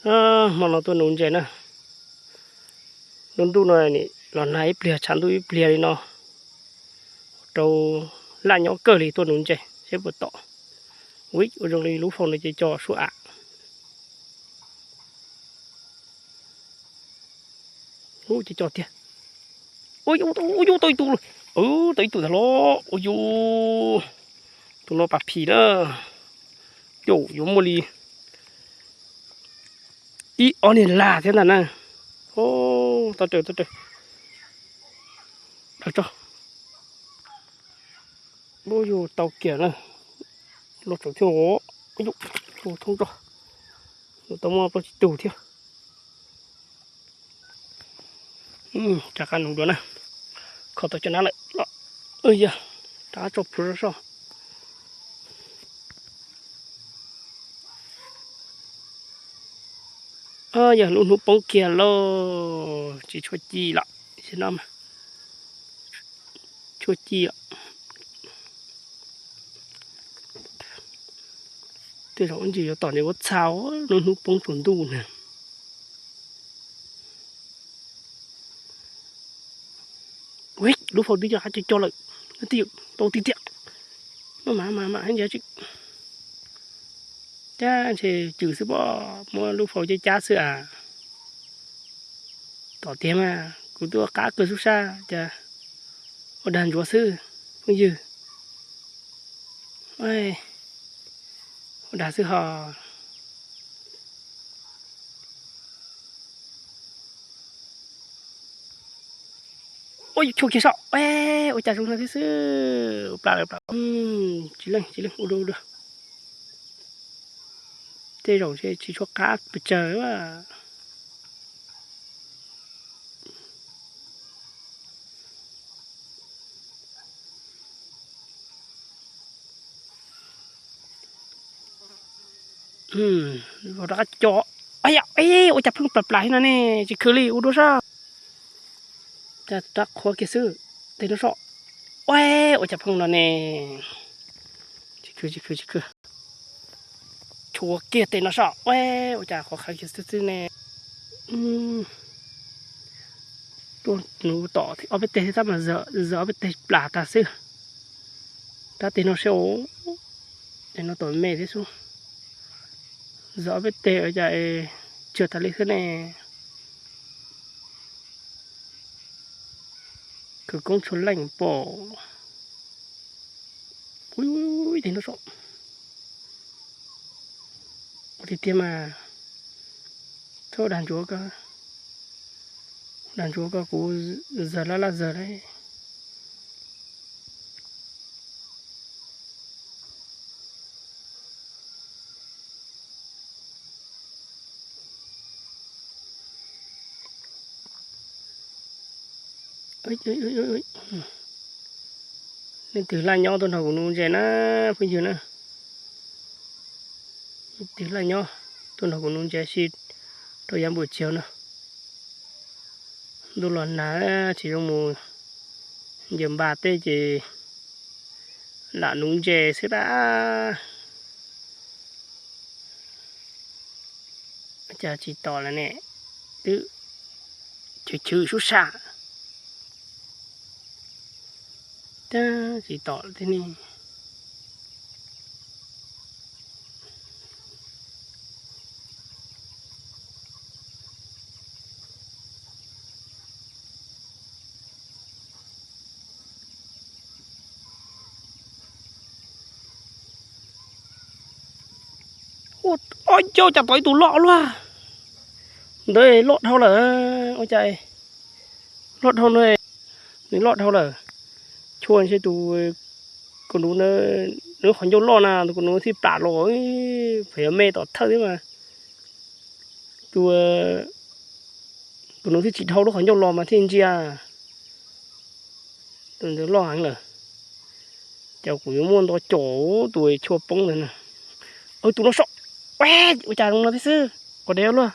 Hmo no tuaj nuv ntses na. Lub ntuj no los nag ib pliag tshav ntuj ib pliag li no, rau laj nyob kawg li. Tuaj nuv ntses seb puas tom. Ui, ua zoo li lub faus no ces cov suab av. Ub, ces cov tiag. Ua yus tau ib tug, tau ib tug tag los. Ua yus, tus no pas phim na. Yus yuav muaj li ib ob niag lag thiab ntag na. Tau raws, tau raws. Ua yus tau kiag na. Los tsaus thiab. Ua yus, thoob rau, tau muaj plaub tsib tug thiab. Rov qab nuv dua na. Kho tau cov nab lawm los, yog rov qab tso plhuav zog soj. Yog lub hnub poob kiag lauj, tsis tshua ci lawm, tsis no mas tshua ci lawm. Tej zaum ntsis yuav tom ntses ua txha, lub hnub poob tsaus ntuj na. Ui, lub faus twb cov qab co co lawm, twb tau tiag tiag. Muaj mas mas mas ntsia tsis, cab ntshe cws xwb pob, muab lub faus cab cab xwb as. Tom tiag mas kuv twb ua qab kawg sub sab cas ua dag ntsuav xwb phooj ywg. Ua dag xwb ho. Ua chua kiag soj, ua cas zoo no thiab xwb, plam lawm plam. Tsis leej tsis leej, ua dua ua dua. Tej zaum tsis tshua qab pes tsawg. Rov qab co, ua cas pheej plam plam no ne, tsis khwv li, ua dua soj. Cas rov qhuav kiag xwb, tej no soj. Ua, ua cas pheej no ne, tsis khwv tsis khwv tsis khwv. Tshuav kiag tej no soj, ua, ua cas qhuav qhawv kiag xwb xwb ne. Tuaj nuv tom ob peb teg thiab tab mas zog ob peb teg plam tag xwb. Rab teg no seb, teg no tom me thiab xwb. Zog ob peb teg ua cas tsawg tas li xwb ne. Khawv koob tshua leej pom. Ua tiag tiag mas, txhob dag ntsuav ko, dag ntsuav ko kuv zawg laj laj zawg lawm. Leej twg laj nyob tuaj nrog kuv nuv ntses na, phooj ywg na. Leej twg laj nyob tuaj nrog kuv nuv ntses si rau yav npus txiag no. Ntuj los nag tsis zoo mus ncaws npas tej ces lam nuv ntses xwb dab. Cas tsis tom lawm ne, twb chwv chwv sub sab. Tsis tom thiab ne. Ob, cas tom ib tug loj luaj. Ntawd loj dhau lawm, ua cas loj dhau no. Nws loj dhau lawm. Chua ntshe tus kuv nuv, nws qhov ncauj loj na, tus kuv nuv thiaj plam los, pheej yuav me tom thawj thiab mas. Tus kuv nuv thiaj tsis dhau lub qhov ncauj los mas thiaj ntsia. Tus ntawd loj heev lawm. Ces kuv yuav muaj nto com tus chua poob ntawd na. Tus no soj, ua cas zoo no thiab xwb, quav dev luaj.